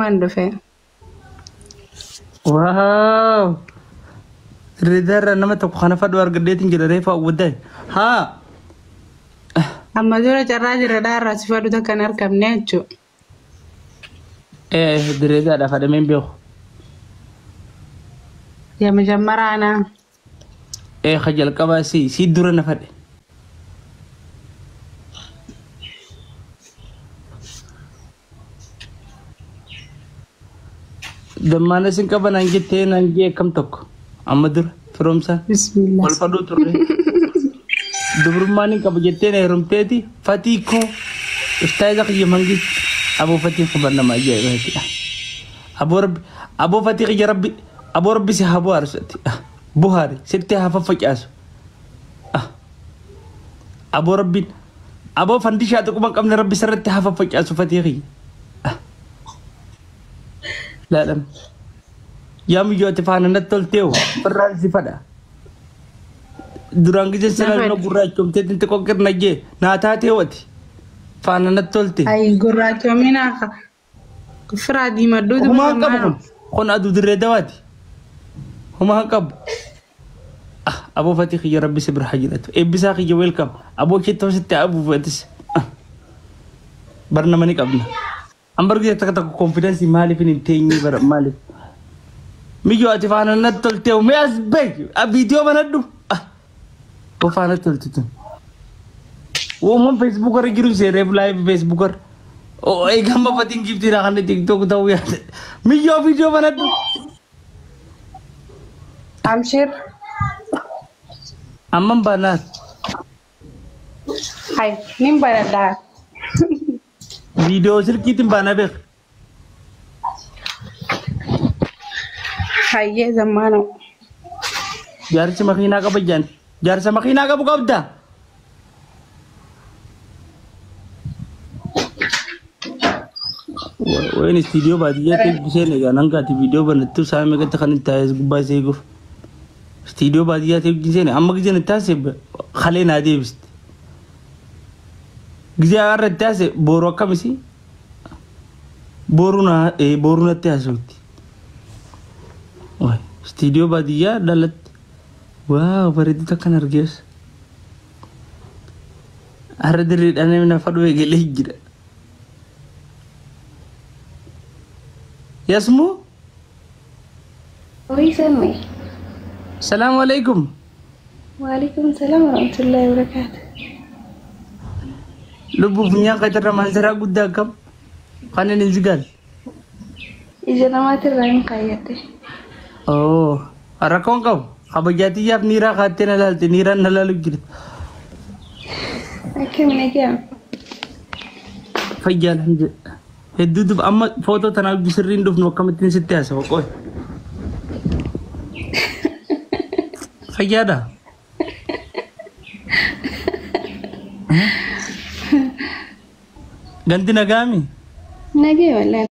Waan dhufe. Waaw! Dirreedaarraa nama tokko kana fadhu argadheetiin jira reefa awwaddaay. Haa! Amma dura carraa dirreedaarraa si fadhu takka hin argamne jechuudha. Eh, dirreedaadhaa fadhamee hin beeku. Yaa majammaraa anaa. Eh, ka jalqabaa si si dura na fadhe. Dammaana sin qaba naan jettee naan jee akkam tokko amma dura firoomsaan Bismillah. wal fadhuu turre. Dubrummaan hin qabu jettee na heerumteeti fatii koo ustaaza kiyya mangist aboo fatii qaban nama ajaa'ibaati. Aboo rabbi aboo fatii kiyya rabbi aboo rabbi si haa bohaarsu ati. Bohaari sitti haa faffacaasu. Aboo rabbiin aboo fandishaa tuquma hin qabne rabbi sirratti haa faffacaasu fatii kiyya. Laadham. Yaa miyyoo ati faana natti tolteewu firraan si fadha. Duraan gizee sana Na na fadhi. gurraachomtee tinti qoqqirna jee naa taatee wati. Faana natti tolte. Ayi gurraachomina firaa diimadhuutu Homaa hin qabu maal? kun. Kun aduu dirree dawaati. Homaa hin qabu. Ah, aboo fatii kiyya rabbi si bira haa jiraatu. Eebbisaa kiyya welcome. Aboo shittoo sitti abuufatis. Ah, bar nama ni qabna. An bar gizee takka takka konfidansii maaliif hin teenyee bara maaliif. Miyyoo ati faana natti toltee mee as bahi viidiyoo banadhu. Ah, boo faana tolti tun. Uumaan feesbuuk irra jiru seereef laayiv feesbuuk irra. Oo egaa amma fatiin giftiidha kan tiktok ta'uu yaada. Miyyoo viidiyoo banadhu. Amshir. Amman banaat. Hai, nin banadhaa. Viidiyoo silkiitiin baana beek. Hayyee zammaana. Jaarsi makiinaa qaba jaan. Jaarsa makiinaa qabu qabda. Wayin istiidiyoo baadiyyaatti eebbiseen egaa nan gaati viidiyoo banattu isaa meeqatti kan itti taa'es gubbaa isee eeguuf. Istiidiyoo baadiyyaatti eebbiseen amma gizeen itti taasise kalee naa deebisti. Gizee har'a itti taasise booru akkamisi? Booru naa booru natti haasofti. Istiidiyoo baadiyyaa dhalatti. Waaw bareedduu takkan argees. Har'a dirriidhaan namni na fadhu eegalee jira. Yasmuu? Oi, Sammy. Salaamu alaikum. Waalaikum salam warahmatullahi wabarakatuh. Lubbuu funyaan qacarra maansaraa guddaa akkam? Kan inni hin zigaal. Ija namaatirraa hin kaayyadhe. Oo, rakkoon qabu. Kabajaatiyyaaf niiraa kaattee na laalte niiraan na laalu jirti. Akkam nagaa? Fayyaa alhamdulillah. Hedduu dub amma footoo tanaaf sirriin dhufnu akkamittiin sitti haasawa qoy. Fayyaadha. Ganti nagaami? Nagee wallahi.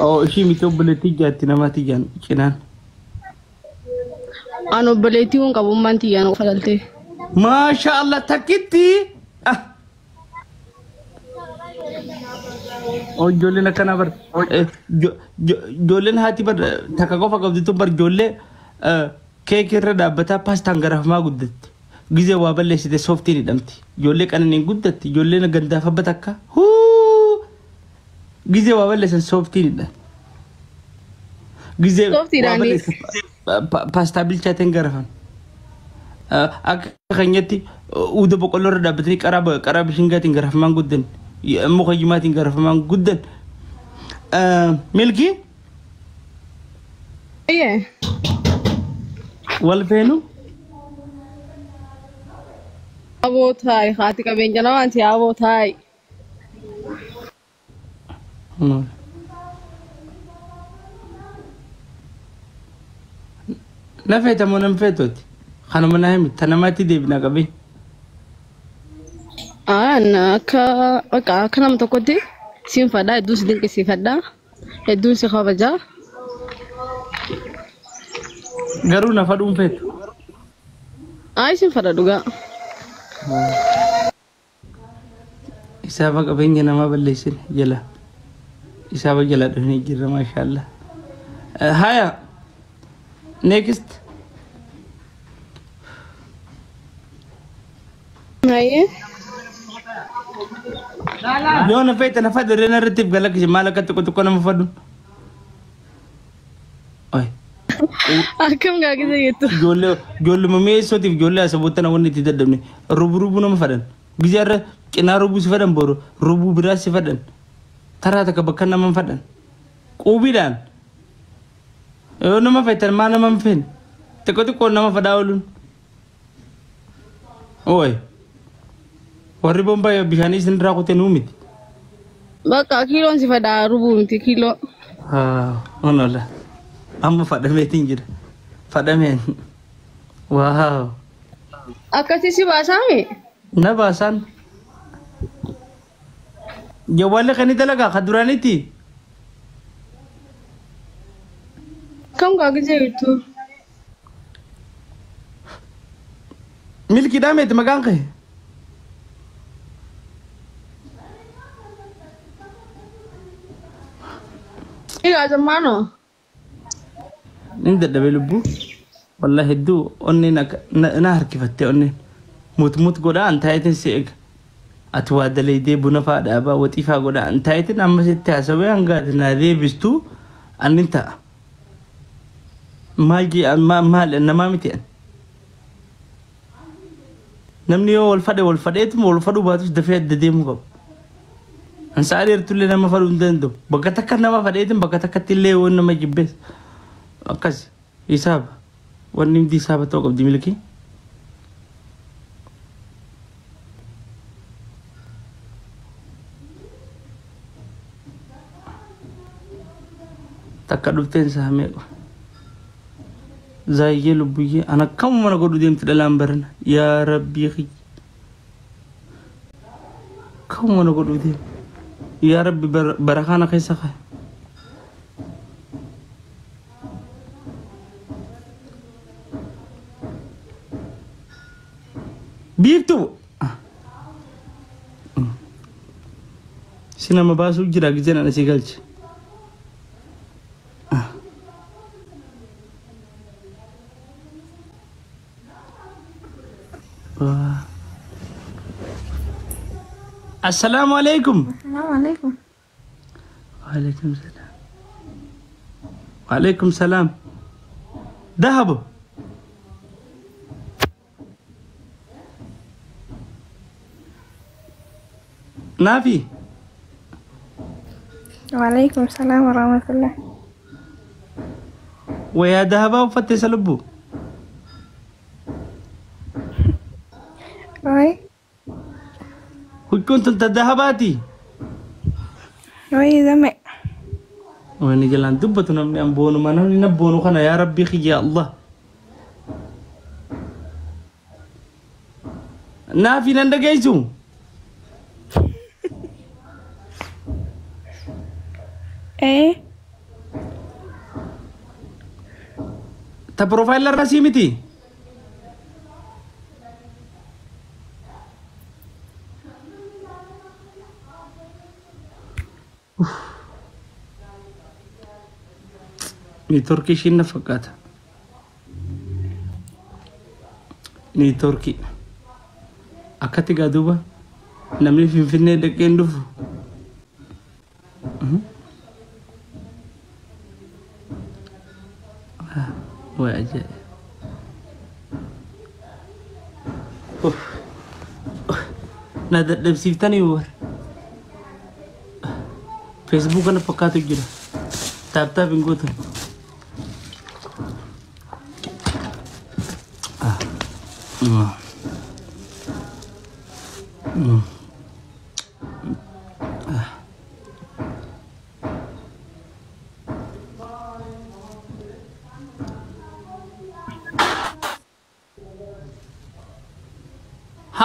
Oo ishii miti obboleettii jaatti namaatti jaan cinaan. An obboleettii kun qabummaan tiyyaan qofa galtee. Maasha Allah takkitti. Ah. Oo ijoolleen akkanaa bar ijoolleen haati bar takka qofa qabdi tun bar ijoollee keekii irra dhaabbataa paastaan garafamaa guddatti. Gizee waa balleessite sooftiin hidhamti. Ijoollee qananiin guddatti. Ijoolleen gandaaf abba takka. Huu! Gizee waa balleessan sooftiin hidhan. Gizee waa Sooftiidhaan balleessan paastaa bilchaateen garafan. Akka keenyatti uuda boqqolloo irra dhaabbatanii qaraa bishingaatiin garafamaan guddan. Muka jimaatiin garafamaan guddan. Milkii Iyyee. wal feenu Aboo taayi haati qabeenya namaati aboo taayi. Na feeta moo nan feetooti? Kanuma naa himi ta namaatti deebina qabee. Aan akka bakka akka nama tokkotti siin fadhaa hedduun si dinqisiifadha hedduun si kabajaa. Garuu na fadhuun feetu. Ay sin fadha dhugaa. Isaaba qabeenya namaa balleessine jala. Isaaba jala dhufnee jirra maashaallah. Haya. Next. Hayyee. Yoo na feete na fadhu irreen irratti galakkise maal akka xiqqoo xiqqoo nama fadhu. Oy. Akkam gaagisa jettu. Ijoollee ijoolluma mi'eessootiif ijoollee asabootana wanni itti dadhabne rubu rubu nama fadhan. Gizee irra cinaa rubuu si fadhan boru rubuu biraa si fadhan. Taraa takka bakka nama hin fadhan. Quubiidhaan. Yoo nama feetan maa nama hin feene. Xiqqoo xiqqoo nama fadhaa ooluun. Oy. Warri bombaa bishaanii isin irraa kutee nuu miti. Bakka kiiloon si fadhaa rubuu miti kiiloo. Onola. Amma fadhameetiin jira. Fadhameen. Waaw. Akkasii si baasaami? Na baasaan. Jawwaalli kan dalagaa kan duraanitti. Akkam gaagisa jettu. Milkiidhaa meeti maqaan kee? Egaa zammaanoo. Nin dadhabee lubbuu. Wallahi hedduu onneen akka na harkifattee onneen. Mut mut godhaa an taayitiin si eega. Ati waa dalaydee buna faa dhaabaa waxii faa godhaa an taayitiin amma sitti haasawee hanga ati naa deebistuu annin ta'a. Maal jee maal namaa miti an. Namni yoo wal fadhe wal fadheetuma wal fadhuu baatus dafee adda deemuu qaba. An sa'a dheertullee nama fadhuu hin danda'u. Bakka takka nama fadheetiin bakka takkatti illee yoo nama jibbees. Akkas hisaaba. Wanni hundi hisaaba ta'uu qabdi milkii. Takka dhufteen saamee zaayyee lubbuyyee an akkamuma mana godhu deemti dhalaan barana yaa rabbii kiyya. Akkamuma mana godhu deemti. Yaa rabbi bara kana keessa kaa'e. Biiftuu. Si nama baasuu jira gizeen ana si galche. Assalaamu alaikum. Assalamu alaikum. Waalaikum salaam. Waalaikum salaam. Dahabo. Naafi. Waalaikum salam warahmatullah. Wayaa dahabaa uffatte isa lubbuu. Oi, Huccuun tun ta dahabaati. oi zame. Wani jalaan dubbatu namni an boonuma namni na boonu kana yaa rabbii kiyya Allah. Naafi nan dhageessu. Eh, Ta piroofaayila irraa sii miti. Niitoorkii ishiin na fakkaata. Niitoorkii. Akkatti gaa duuba namni Finfinnee dhaqee hin dhufu. Way ajaa'iba. Na dadhabsiiftanii war. Feesbuuka na fakkaatu jira. Taap taap hin gootan.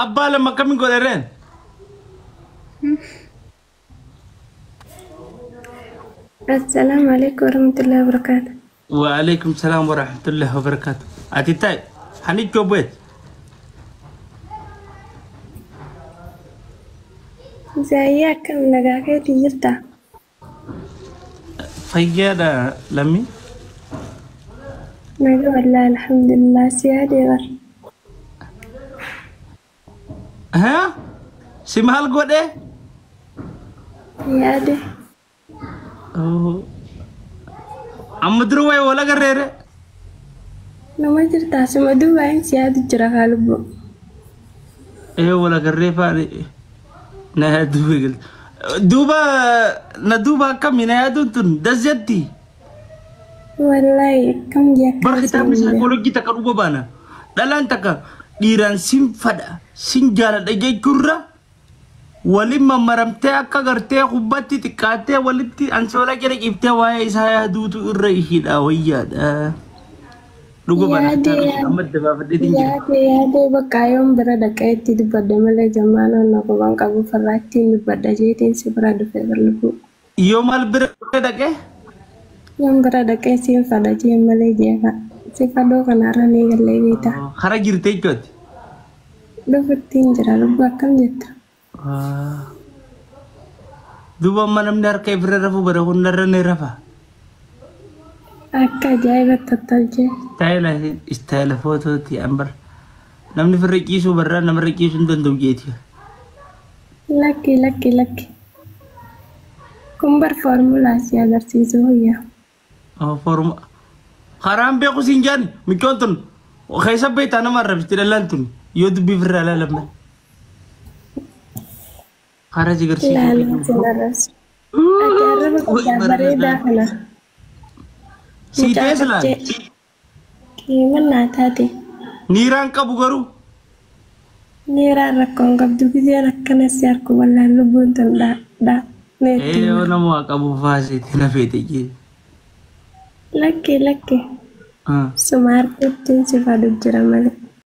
Abbaa lama akkamiin godhareen? Assalaamu alaikum warahmatullahi wabarakatuh. Waalaikum salaam warahmatullahi wabarakatuh. Ati ta'i hanichoo bu'eet. Zaayyaa akkam nagaa keetii jirta? Fayyaadha lammii. Nagaa wallaahi alhamdulillah si yaadee bar. Haa? Si maal godhe? Si yaade. Amma dura wayi wal agarreere. Nama jirtaa suma duubaan si yaadu jira kaa lubbuu. Ee wal agarree faani na yaaduu eegalte. Duuba na duuba akkami na yaaduun tun das jetti. Wallaahi akkam jee Bar akkam kitaabni siin jee. saayikooloojii takka dhuga baana. Dhalaan takka dhiiraan sin fadha sin jaaladha jechuurra waliin mammaramtee akka gartee kubbatti xiqqaattee walitti ansoolaa jala ciftee waa'ee isaa yaaduutu irra ishiidha wayyaadha. Dhuga baana Yaadee kitaabni amma dabaafadheetiin jira. yaadee yaadee bakka yoon bira dhaqee itti dubbadde malee jammaanoon na quban qabu farraa ittiin dubbadha jeetiin si bira dhufe bar lubbuu. Yoo maal bira dhaqee? Yoon bira dhaqee siin fadha jeen malee jeefa. Si fadhoo kanarra ni gallee beekta. Kara jirtee jechuuti. Dhufuttiin jira lubbuu akkam jetta? Duuba amma namni harka ifirra rafuu bara hundarra ni rafa. Akka ajaa'iba tottolchee. Istaayila istaayila footooti ambar. Namni firra ciisuu barraa namarra ciisuu hin danda'u jeeti. Lakki lakki lakki. Kun bar foormulaa si agarsiisu hoyya. Foorma. Karaan beeku siin jaan michoon tun keessa beektaa nama arrabsitti dhalaan tun yoo dubbii firraa ilaalamne. Karaa si agarsiisuu. Ilaalaa sin arrabsu. Ati arraba qabdaa bareedaa kana. Sii Mucaa ta'e silaan. qaccee. Qiimannaa taate. Niiraan qabu garuu. Niiraan rakkoon qabdu gizeen akkana si arku wallaan lubbuun tun dhaa dhaa neetti Ee hima. nama waa qabu faaseeti na feete jee. Lakki lakki. Suma harkattiin si fadu jira malee.